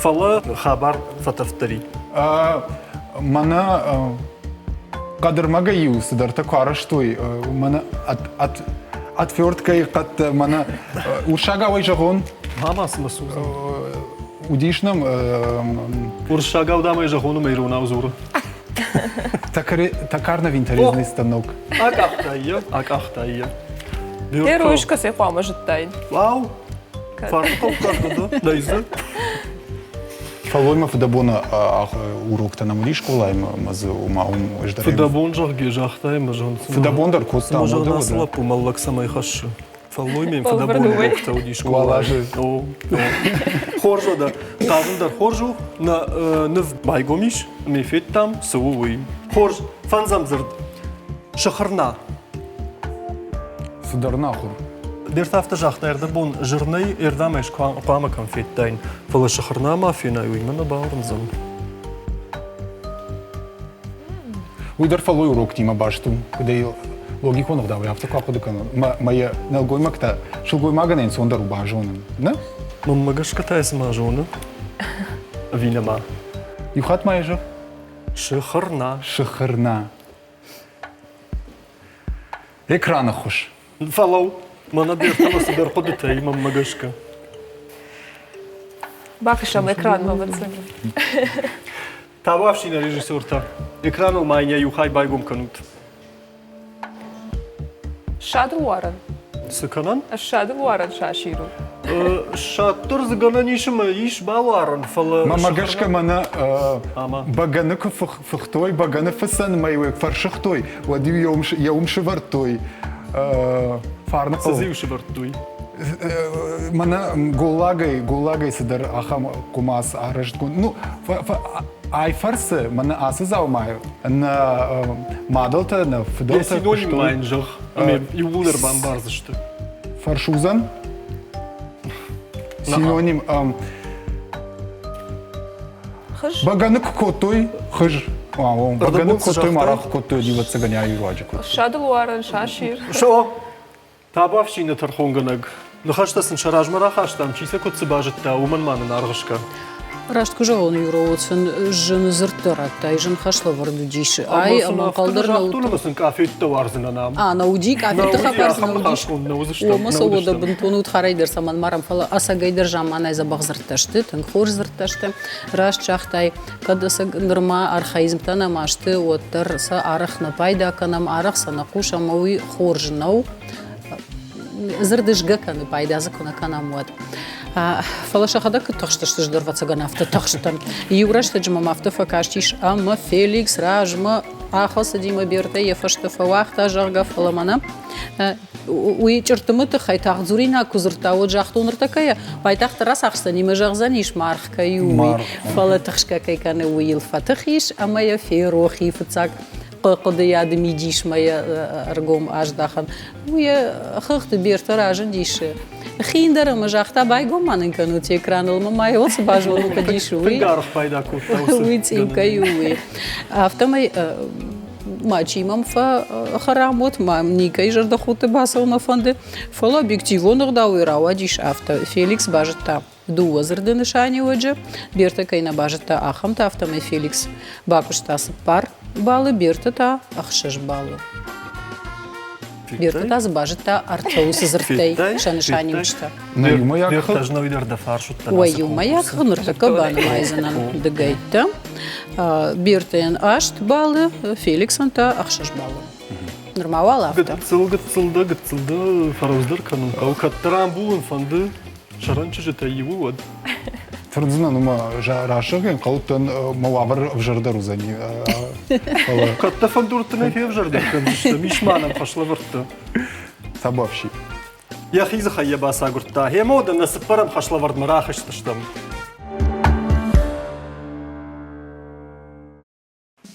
Фӕлӕ хабар фӕтӕвддӕр и. Мӕнӕ хъӕдырмӕгӕй-иу цыдӕртӕ куы арӕзтой, мӕнӕ отверткӕйы хъӕдтӕ, мӕнӕ урсагауӕй зӕгъон. Мама, цымӕ судзы? Уыдис нӕм... Уырыссагау дам ӕй зӕгъон ӕмӕ иронау дзуры. Токарно-винторезный станок. Акъахтай йӕ, акъахтай йӕ. Герой скӕсӕй хъуамӕ зыдтаин. Вау! Фарны дӕ, нӕй дзы. Фӕллоймӕ фыдӕбоны уроктӕ нӕм уыди скъолайы ӕмӕ дзы ома уым ӕз дӕр Фыдӕбон, зӕгъгӕ, загътай ӕмӕ зон. Фыдӕбон дӕр кодта. Цыма зӕгъ, ацы лӕппу мӕллӕг цӕмӕй хӕссы. Фӕллой ме фыдӕбоны уроктӕ уыди скъолайы. Хорз уӕдӕ, хъазын дӕр хорз у. Нӕ ныв байгом ис, ме федтам, цы у уый. Хорз, фӕндзӕм дзырд. Сыхырна. Цыдӕр нахуыр. Берт афтӕ загъта, ӕрдӕбон зырнӕй ӕрдӕм ӕз хъуамӕ кӕм федтаин, фӕлӕ сыхырна ма фенай, уый мӕ нӕ бауырндзӕн. Уый дӕр фӕллой уроктимӕ баст у, куыдӕй логикон ӕгъдауӕй афтӕ куы ахъуыды кӕнон. Мӕ йӕ нӕлгоймӕгтӕ сылгоймагӕн ӕнцондӕр у базонын, нӕ? Мӕнмӕ гӕсгӕ та цыма зоны. Ӕви нӕма? Иу хатт ма йӕ зӕгъ. Сыхырна. Сыхырна. Экраны хуыз. Фӕлӕуу, мӕнӕ Бертӕмӕ цыдӕр хъуыдытӕ и мӕнмӕ гӕсгӕ. Бакӕсӕм экранмӕ, ӕвӕццӕгӕн. Табуафси нӕ режиссертӕ, экраныл ма йын йӕ иу хай байгом кӕнут. Ссадыл уарын. Цы кӕнӕн? Ссадыл уарын сасир у. Ссаддӕр дзы гӕнӕн ис ӕмӕ ис балуарын, фӕлӕ... Мӕнмӕ гӕсгӕ мӕнӕ бӕгӕны куы фыхтой, бӕгӕны фыцӕнмӕ-иу фӕрсыгътой, уӕд-иу йӕ уым сывӕрдтой фарны Цы дзы-иу сывӕрдтой? Мӕнӕ голлагӕй, голлагӕй цыдӕр ахӕм хъуымац арӕзтгонд. Ну, ай фӕрцы мӕнӕ ацы дзаумайы нӕ мадӕлтӕ, нӕ фыдӕлтӕ Синоним ма йын зӕгъ, ӕмӕ иууылдӕр бамбардзысты. Фӕрсудзӕн? Синоним Хыз? Бӕгӕны куы кодтой, хыз. Бӕгӕны кодтой, марах кодтой, ӕвӕццӕгӕн ай руаджы кодтой. Ссадыл уарын, сасир. Шо? Табуафсины тӕрхонгӕнӕг. Ныхӕстӕ сын сӕ размӕ рахастам, чи сӕ куыд цы базыдта, уымӕн ма нын аргъ скӕн. Раст куы зӕгъон, Юро, сын зын дзырдтӕ радтай, зын хӕслӕвӕрд уыдис. Ай, ӕмӕ ӕнхъӕл нӕ уыдтон. Сын къафеттӕ уарзынӕн ам. А, нӕ уыди къафетты хабар сын нӕ уыдис. Уомӕ сӕ уӕдӕ бынтон удхарӕй дӕр цӕмӕн марӕм, фӕлӕ ӕцӕгӕй дӕр заманай дзӕбӕх дзырдтӕ сты, тынг хорз дзырдтӕ сты. Раст загътай, кӕд ӕцӕг нырма архаизмтӕ нӕма сты, уӕддӕр сӕ арӕх нӕ пайда кӕнӕм, арӕх сӕ нӕ хъусӕм, ӕмӕ уый хорз нӕу. Дзырд згӕ кӕны, пайда дзы куы нӕ кӕнӕм, уӕд. Фӕлӕ сӕхӕдӕг куыд тыхстысты, ӕз дӕр ӕвӕццӕгӕн афтӕ тыхстӕн. Иу рӕстӕджы мӕм афтӕ фӕкастис, ӕмӕ Феликс размӕ ахӕцыди мӕ Бертӕ йӕ фӕстӕ фӕуагъта, зӕгъгӕ, фӕлӕ мӕнӕ уый чъырттымы тыххӕй тагъд дзуринаг куы дзырдта, уӕд загътон ныртӕккӕ йӕ уайтагъддӕр рацахсдзӕни мӕ зӕгъдзӕнис, маргъ кӕй у, уый. Фӕлӕ тыхсгӕ кӕй кӕны, уый йыл фӕтых ис ӕмӕ йӕ ферох и фыццаг хъуыдыйады мидисмӕ йӕ ӕргом аздахын. Уый йӕ хыгъды Бертӕ разындис хиндӕр ӕмӕ загъта, байгом ма нын кӕнут экраныл, ӕмӕ ма йыл цы базонын куыд ис, уый. Тынг арф пайда кодта уыцы. Уый цъиу кӕй у, уый. Афтӕмӕй мачи мӕм фӕхӕрам уӕд, ма никӕй зӕрдӕхудты бацӕуын мӕ фӕнды. Фӕлӕ объективон ӕгъдауӕй рауадис афтӕ. Феликс базыдта дыууӕ дзырды нысаниуӕджы. Бертӕ кӕй нӕ базыдта, ахӕмтӕ, афтӕмӕй Феликс бакуыста цыппар баллы, Бертӕ та ӕхсӕз баллы. Бертӕ та дзы базыдта ӕртӕ уыцы дзырдтӕй сӕ нысаниуджытӕ. Нӕ иумӕйаг Уӕ иумӕйаг ныртӕккӕ банымайдзынӕн дыгӕйттӕ. Бертӕйӕн аст баллы, Феликсӕн та ӕхсӕз баллы. Нырма уал афтӕ. Гыццыл, гыццыл дӕ, гыццыл дӕ фӕрӕвдздӕр кӕнын хъӕуы. Кӕддӕр амбулын фӕнды, сӕрӕн чызджытӕй иуы уӕд. Тырндзынӕн уымӕ расыгӕн хъӕуттӕн мӕ уавӕр ӕвзӕрдӕр уыдзӕни. Кӕд дӕ фӕндурты нӕ февзӕрдӕр кӕндзыстӕм, ис ма нӕм хӕслӕвӕрдтӕ. Табуафси. Йӕхи дзыхӕй йӕ бацагуырдта. Гъемӕ уӕдӕ нӕ цыппӕрӕм хӕслӕвӕрдмӕ рахызтыстӕм.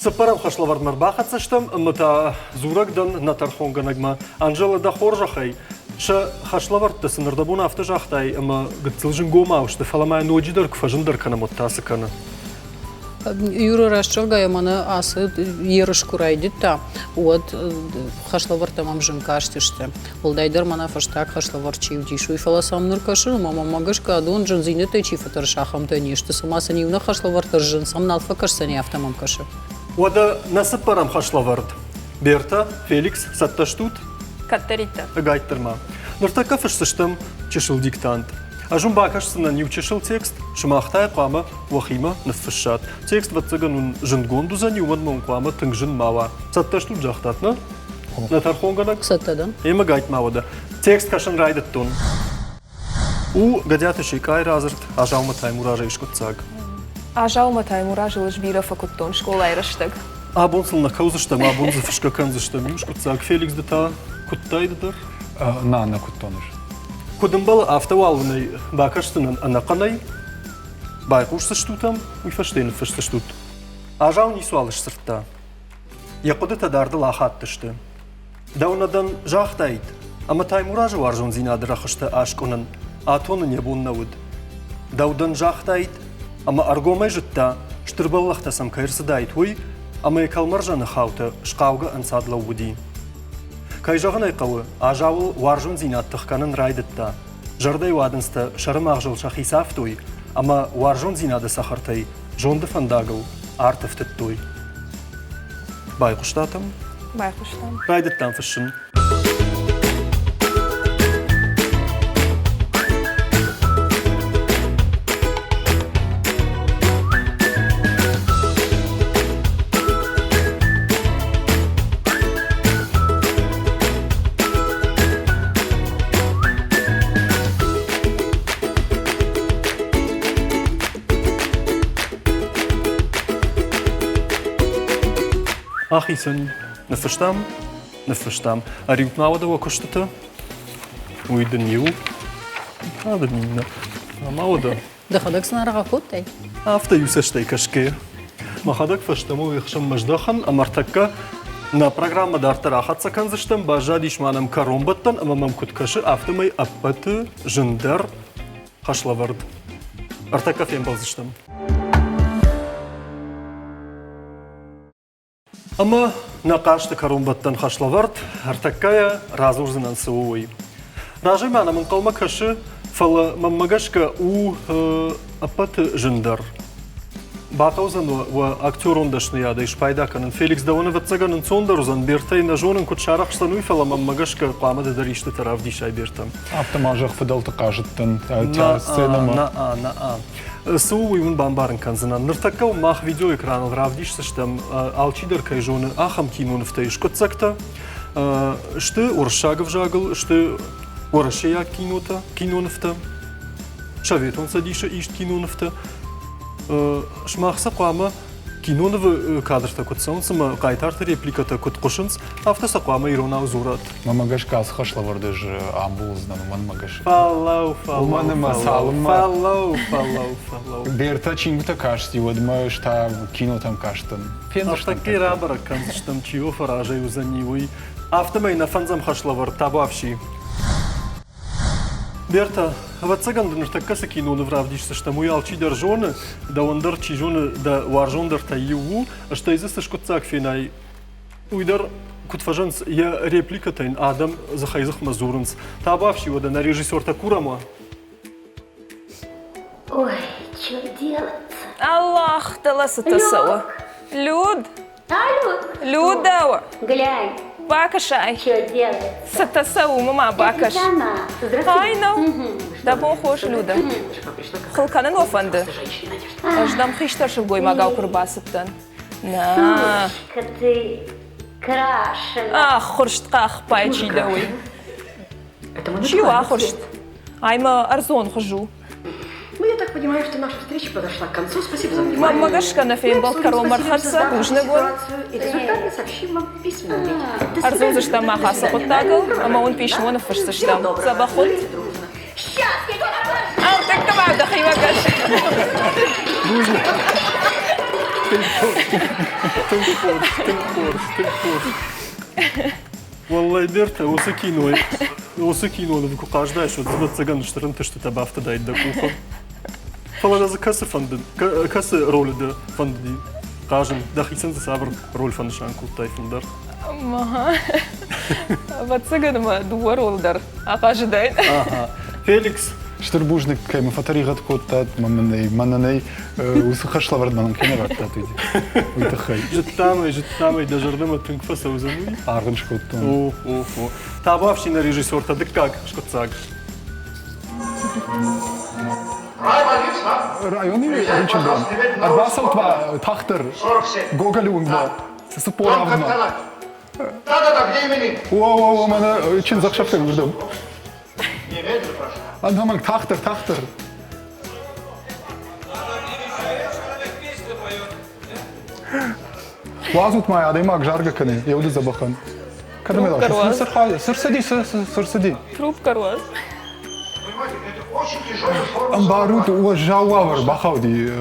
Цыппӕрӕм хӕслӕвӕрдмӕ ӕрбахӕццӕ стӕм ӕмӕ та дзурӕг дӕн нӕ тӕрхонгӕнӕгмӕ. Анжела, дӕ хорзӕхӕй, сӕ хӕслӕвӕрдтӕ сын ӕрдӕбон афтӕ загътай, ӕмӕ гыццыл зынгомау сты, фӕлӕ ма ноджыдӕр куы фӕзындӕр кӕнӕм, уӕд та цы кӕны? Юра, раст зӕгъгӕйӕ, мӕнӕ ацы ерыс куы райдыдта, уӕд хӕслӕвӕрдтӕ мӕм зын кастысты. Уӕлдайдӕр мӕнӕ фӕстаг хӕслӕвӕрд чи уыдис, уый, фӕлӕ сӕм ныр кӕсын, ӕмӕ мӕмӕ гӕсгӕ адон зындзинӕдтӕй чи фӕтӕрсы, ахӕмтӕ не сты. Цыма сын иунӕг хӕслӕвӕрд дӕр зын сӕм нал фӕкӕсдзӕни, афтӕ мӕм кӕсы. Уӕдӕ нӕ цыппӕрӕм хӕслӕвӕрд. Бертӕ, Феликс, цӕттӕ стут? Кӕддӕриддӕр. Ӕгайтдӕр ма. Ныртӕккӕ фысдзыстӕм чысыл диктант. Ӕз уын бакӕсдзынӕн иу чысыл текст, сымах та йӕ хъуамӕ уӕхимӕ ныффыссат. Текст, ӕвӕццӕгӕн, уын зындгонд уыдзӕни, уымӕн мӕ уын хъуамӕ тынг зын ма уа. Цӕттӕ стут, загътат, нӕ? Нӕ тӕрхонгӕнӕг? Цӕттӕ дӕн. Ӕмӕ гайтма уӕдӕ. Текст кӕсын райдыдтон. У Гӕдиаты Секъайы радзырд Азаумӕ Таймуразӕй скъуыддзаг. Азаумӕ Таймуразыл ӕз бирӕ фӕкуыдтон скъолайы рӕстӕг. Абон сыл нӕ кӕудзыстӕм, абон дзы фысгӕ кӕндзыстӕм. Иу скъуыддзаг. Феликс, ды та куыдтай ды дӕр? На, нӕ куыдтон ӕз. Куыд ӕмбӕлы, афтӕ уал уын ӕй бакӕсдзынӕн ӕнӕхъӕнӕй. Байхъусдзыстут ӕм, уый фӕстӕ ныффысдзыстут. Азау ницуал сдзырдта. Йӕ хъуыдытӕ дардыл ахаттысты. Дӕу нӕ дӕн загътаид, ӕмӕ Таймуразы уарзондзинады рӕхыстӕ аскъуынын, атонын йӕ бон нӕ уыд. Дӕу дӕн загътаид, ӕмӕ ӕргомӕй зыдта, стыр бӕллӕхтӕ сӕм кӕй ӕрцыдаид, уый, ӕмӕ йӕ кӕлмӕрзӕны хаутӕ схъаугӕ ӕнцад лӕууыди. Кӕй зӕгъын ӕй хъӕуы, Азауыл уарзондзинад тых кӕнын райдыдта. Зӕрдӕйы уадындзтӕ сӕрымагъзыл сӕхи цавтой ӕмӕ уарзондзинады цӕхӕртӕй зонды фӕндагыл арт ӕфтыдтой. Байхъуыстат ӕм? Байхъуыстам. Райдыдтам фыссын. Ахицӕн ныффыстам, ныффыстам. Ӕриут ма уӕдӕ уӕ куыстытӕ. Уый дын иу, та дын иннӕ. Ӕмӕ уӕдӕ. Дӕхӕдӕг сын аргъ кодтай? Афтӕ иу цӕстӕй кӕсгӕйӕ. Мӕхӕдӕг фӕстӕмӕ уе хсӕнмӕ здӕхын ӕмӕ ӕртӕккӕ нӕ программӕ дарддӕр ахӕццӕ кӕндзыстӕм. Баззадис ма нӕм кӕронбӕттӕн ӕмӕ мӕм куыд кӕсы, афтӕмӕй ӕппӕты зындӕр хӕслӕвӕрд. Ӕртӕккӕ фембӕлдзыстӕм. Ӕмӕ нӕ хъазты кӕронбӕттӕн хӕслӕвӕрд ӕртӕккӕйӕ радзурдзынӕн цы у, уый. Разӕй ма нӕм ӕнхъӕлмӕ кӕсы, фӕлӕ мӕнмӕ гӕсгӕ у ӕппӕты зындӕр. Бахъӕудзӕн уӕ актерон дӕсныйадӕй спайда кӕнын. Феликс, дӕуӕн ӕвӕццӕгӕн ӕнцондӕр уыдзӕн. Бертӕй нӕ зонын, куыд сарӕхсдзӕн уый, фӕлӕ мӕнмӕ гӕсгӕ хъуамӕ ды дӕр истытӕ равдисай Бертӕм. Афтӕ ма зӕгъ, фыдӕлты хъазыдтӕн сценӕмӕ. На-а, Цы у, уый уын бамбарын кӕндзынӕн. Ныртӕккӕ мах видеоэкраныл равдисдзыстӕм, алчидӕр кӕй зоны, ахӕм кинонывтӕй скъуыддзӕгтӕ. Сты уырыссаг ӕвзагыл, сты уӕрӕсейаг кинотӕ, кинонывтӕ, Советон Цӕдисы ист кинонывтӕ. Сымах сӕ хъуамӕ кинонывы кадртӕ куыд цӕуынц ӕмӕ хъайтарты репликӕтӕ куыд хъуысынц, афтӕ сӕ хъуамӕ иронау дзурат. Мӕнмӕ гӕсгӕ ацы хӕслӕвӕрд ӕз амбулдзынӕн, уымӕн гӕсгӕ. Фӕллау, фӕллау, Уымӕн ӕмӕ цалынмӕ фӕллау, фӕллау, фӕллау. Бертӕ чингуытӕ касти, уӕдмӕ ӕз та кинотӕм кастӕн. Фендзыстӕм. Ныртӕккӕ рабӕрӕг кӕндзыстӕм, чи у фӕразӕй уыдзӕни, уый. Афтӕмӕй нӕ фӕндзӕм хӕслӕвӕрд табуафси. Берта, ӕвӕццӕгӕн дын ныртӕккӕ цы киноныв равдисдзыстӕм, уый алчидӕр зоны, дӕуӕн дӕр, чи зоны, дӕ уарзондӕртӕй иу у, стӕй дзы цы скъуыддзаг фенай, уый дӕр, куыд фӕзӕгъынц, йӕ репликӕтӕ йын адӕм дзыхӕй-дзыхмӕ дзурынц. Табуафси уӕдӕ нӕ режиссертӕ курӕм уа? Ой, что делать-то? Аллах, дӕлӕ цытӕ цӕуы. Люд! Людӕ! Глянь. Бакӕсай. Что делать? Цытӕ цӕуы, уымӕ ма бакӕс. Ай нӕу. Дӕ бон хорз, Люда. Хыл кӕнын уӕ фӕнды? Ӕз дӕм хистӕр сылгоймагау куы рбацыдтӕн. Нӕ. ты крашена. Ӕххуырст къахбай чи дӕ, уый. Чи у ахуырст? Ай мӕ ӕрдзон хуыз у. Ну, я так понимаю, что наша встреча подошла к концу. Спасибо за внимание. Мӕнмӕ гӕсгӕ нӕ фембӕлд кӕронмӕ ӕрхӕццӕ. Бузныг уын. И результат мы сообщим вам в письменном виде. Ӕрдзурдзыстӕм мах ацы хъуыддагыл ӕмӕ уын писмо ныффысдзыстӕм. Дзӕбӕх ут. Ау, тӕккӕ ма дӕхимӕ кӕс. Бузныг. Тынг хорз, тынг хорз, тынг хорз, тынг хорз. Уӕллӕй, Бертӕ, уыцы кинойы, уыцы киноныв куы хъаздаис, уӕд ӕвӕццӕгӕн стыр ӕнтыстытӕ бафтыдаид дӕ къухы. Фӕлӕ дӕ дзы кӕцы фӕндыд, кӕцы ролы дӕ фӕндыди хъазын? Дӕхицӕн дзы цавӕр роль фӕнысан кодтай фылдӕр? Ӕвӕццӕгӕн мӕ дыууӕ ролы дӕр ахъазыдаин. Феликс, Стыр бузныг, кӕй мӕ фӕтӕригъӕд кодтат, мӕнӕн ӕй уыцы хӕслӕвӕрд мӕнӕн кӕй нӕ радтат, уый тыххӕй. Зыдтам ӕй, зыдтам ӕй, дӕ зӕрдӕмӕ тынг фӕцӕудзӕн уый. Аргъ ын скодтон. О, о, о. Табуафси нӕ режиссертӕ дыккаг скъуыддзаг. Районы рынчындон. Ӕрбацӕут ма тагъддӕр Гоголы уынгмӕ. 40 авдмӕ. Да-да-да, где именин? О, о, о, мӕнӕ чындзӕхсӕвтӕ уырдӕм. Ӕнӕмӕнг тагъддӕр, тагъддӕр. Уадзут ма адӕймаг заргӕ кӕны йӕ уды дзӕбӕхӕн. Кӕдӕм цы рцыди, цы рцыди? Трубка руаз. Ӕмбарут, уӕззау уавӕр бахауди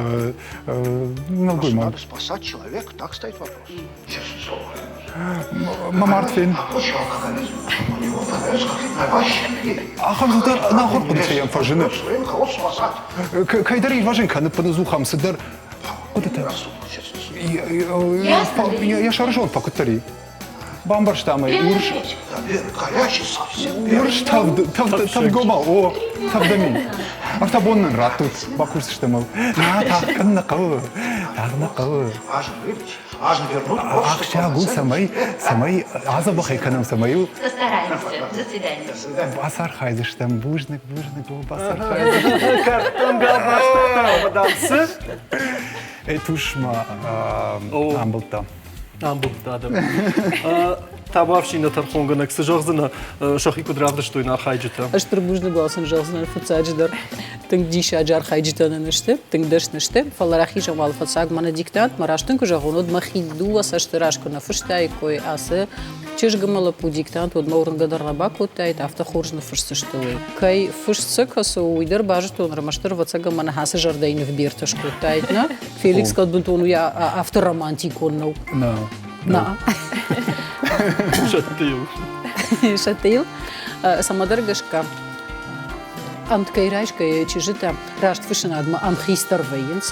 нӕлгоймаг. Надо спасать человека, так стоит вопрос. Мӕ мард фен. Ахӕм цыдӕр ӕнахуыр хъуыдытӕ йӕм фӕзыны. Кӕйдӕр ирвӕзын кӕны ӕппынӕдзух ӕм цыдӕр хъуыдытӕ. Йӕ сӕрызонд фӕкуыддӕр и. Бамбӕрста мӕ урс урс тӕвд тӕвдгомау о тӕвдӕми. Ӕртӕ бон нын раттут, бакусдзыстӕм ыл. Нӕ, тагъд кӕнын нӕ хъӕуы. Тагъд нӕ хъӕуы. Ахсджиаг у, цӕмӕй, цӕмӕй адзӕбӕхӕй кӕнӕм, цӕмӕй у. Постараемся. До свидания. Бацархайдзыстӕм. Бузныг, бузныг, о, бацархайдзыстӕм. Кӕрдтон галбастыхтӕ, мадам, цы? Этуш ма амбылдта. Амбылдта адӕм. Табуафси нӕ тӕрхонгӕнӕг, цы зӕгъдзынӕ, сӕхи куыд равдыстой нӕ архайджытӕ? Стыр бузныг уал сын зӕгъдзынӕн фыццаджыдӕр. Тынг диссаджы архайджытӕ нын сты, тынг дӕсны сты, фӕлӕ рахизӕм уал фыццаг мӕнӕ диктант, мӕ раст ын куы зӕгъон, уӕд мӕхи дыууӕ цӕсты раз куы нӕ фыстаиккой ацы чызг ӕмӕ лӕппу диктант, уӕд мӕ уырнгӕ дӕр нӕ бакодтаид, афтӕ хорз ныффысдзысты уый. Кӕй фыст сӕ кӕсы, уый дӕр базыдтон, ӕрмӕстдӕр ӕвӕццӕгӕн мӕнӕ ацы зӕрдӕйы нывбертӕ скодтаид, нӕ? Феликс кӕд бынтон уый афтӕ романтикон нӕу. Нӕ. Нӕ. Сӕтты йыл. Сӕтты йыл. Цӕмӕдӕр гӕсгӕ ӕмткӕй райсгӕйӕ чызджытӕ растфыссынадмӕ ӕмхицдӕр вӕййынц.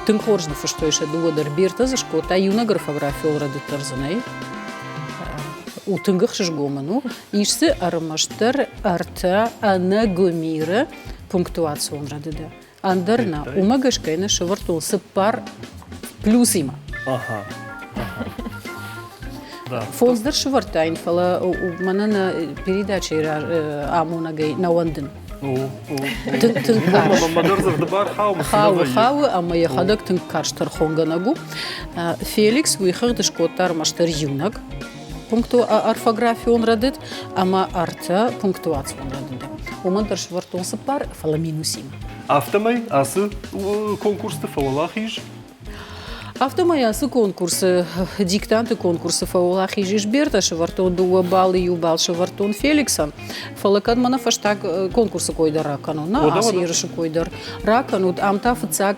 Тынг хорз ныффыстой сӕ дыууӕ дӕр. Бертӕ дзы скодта иунӕг орфографион рӕдыд дӕр дзы нӕй. У тынг ӕхсызгон мын у. Ис дзы ӕрмӕстдӕр ӕртӕ ӕнӕгуымиры пунктуацион рӕдыды. Ӕндӕр нӕ. Уымӕ гӕсгӕ йын сӕвӕрдтон цыппар. Плюсимӕ. Ага. Фондз дӕр сывӕрдтаин, фӕлӕ мӕнӕн передачӕйы амонӕгӕй нӕ уӕндын. Тынг карз. Хауы, хауы, ӕмӕ йӕхӕдӕг тынг карз тӕрхонгӕнӕг у. Феликс уый хыгъд скодта ӕрмӕстдӕр иунӕг орфографион рӕдыд ӕмӕ ӕртӕ пунктуацион рӕдыды. Уымӕн дӕр сӕвӕрдтон цыппар, фӕлӕ минусимӕ. Афтӕмӕй ацы конкурсты фӕуӕлахиз. Афтӕмӕй ацы конкурсы, диктанты конкурсы фӕуӕлахиз ис Берта сӕвӕрдтон дыууӕ баллы, иу балл сӕвӕрдтон Феликсӕн. Фӕлӕ кӕд мӕнӕ фӕстаг конкурсы кой дӕр ракӕнон, нӕ ацы ерысы кой дӕр ракӕнут, ам та фыццаг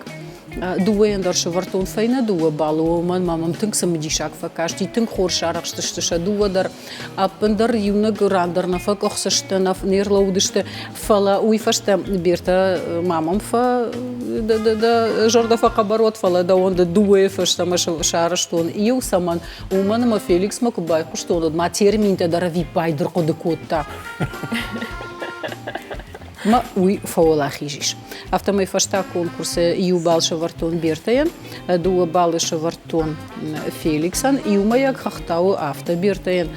дыууӕйӕн дӕр сӕвӕрдтон фӕйнӕ дыууӕ баллы, уымӕн ма мӕм тынг цымыдисаг фӕкасти, тынг хорз сарӕхстысты сӕ дыууӕ дӕр. Ӕппындӕр иунӕг ран дӕр нӕ фӕкъуыхцы сты, не рлӕууыдысты, фӕлӕ уый фӕстӕ Бертӕ ма мӕм фӕ дӕ зӕрдӕ фӕхъӕбӕр уӕд, фӕлӕ дӕуӕн дӕ дыууӕйы фӕстӕмӕ сарӕзтон. Иу цӕмӕн, уымӕн ӕмӕ Феликсмӕ куы байхъуыстон, уӕд ма терминтӕ дӕр ӕвиппайды рхъуыды кодта. Мӕ уый фӕуӕлахиз ис. Афтӕмӕй фӕстаг конкурсы иу балл сӕвӕрдтон Бертӕйӕн, дыууӕ баллы сӕвӕрдтон Феликсӕн, иумӕйаг хӕхтауы афтӕ Бертӕйӕн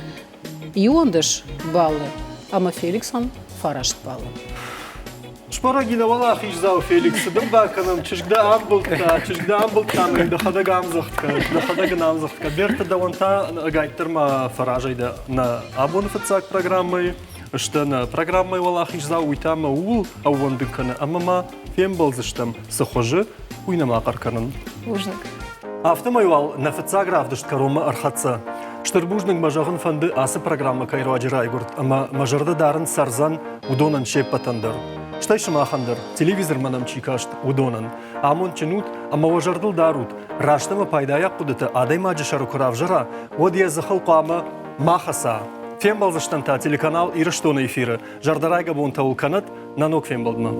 11 баллы ӕмӕ Феликсӕн фараст баллы. Сбӕрӕг и нӕ уӕлахиздзау Феликс, цы дын бакӕнӕм, чызг дӕ амбылдта, чызг дӕ амбылдта ӕмӕ йын дӕхӕдӕг ӕмдзӕгъд кӕн, дӕхӕдӕг ын ӕмдзӕгъд кӕн. Берта, дӕуӕн та ӕгайтдӕр ма фӕразӕй дӕ нӕ абоны фыццаг программӕйы. Сты нӕ программӕйы уӕлахиздзау, уый та мӕ ууыл ӕууӕндын кӕны ӕмӕ ма фембӕлдзыстӕм, цы хуызы, уый нӕма хъӕр кӕнын. Бузныг. Афтӕмӕй уал нӕ фыццаг равдыст кӕронмӕ ӕрхӕццӕ. Стыр бузныг мӕ зӕгъын фӕнды ацы программӕ кӕй руаджы райгуырд ӕмӕ мӕ зӕрдӕ дарын цӕрдзӕн уыдонӕн се ппӕтӕн дӕр. Стӕй сымахӕн дӕр, телевизормӕ нӕм чи каст, уыдонӕн. Амондджын ут ӕмӕ уӕ зӕрдыл дарут, раст ӕмӕ пайдайаг хъуыдытӕ адӕймаджы сӕры куы равзӕра, уӕд йӕ дзыхыл хъуамӕ ма хӕца. Фембӕлдзыстӕм та телеканал Ирыстоны эфиры. Зӕрдӕрайгӕ бонтӕ уыл кӕнӕд нӕ ног фембӕлдмӕ.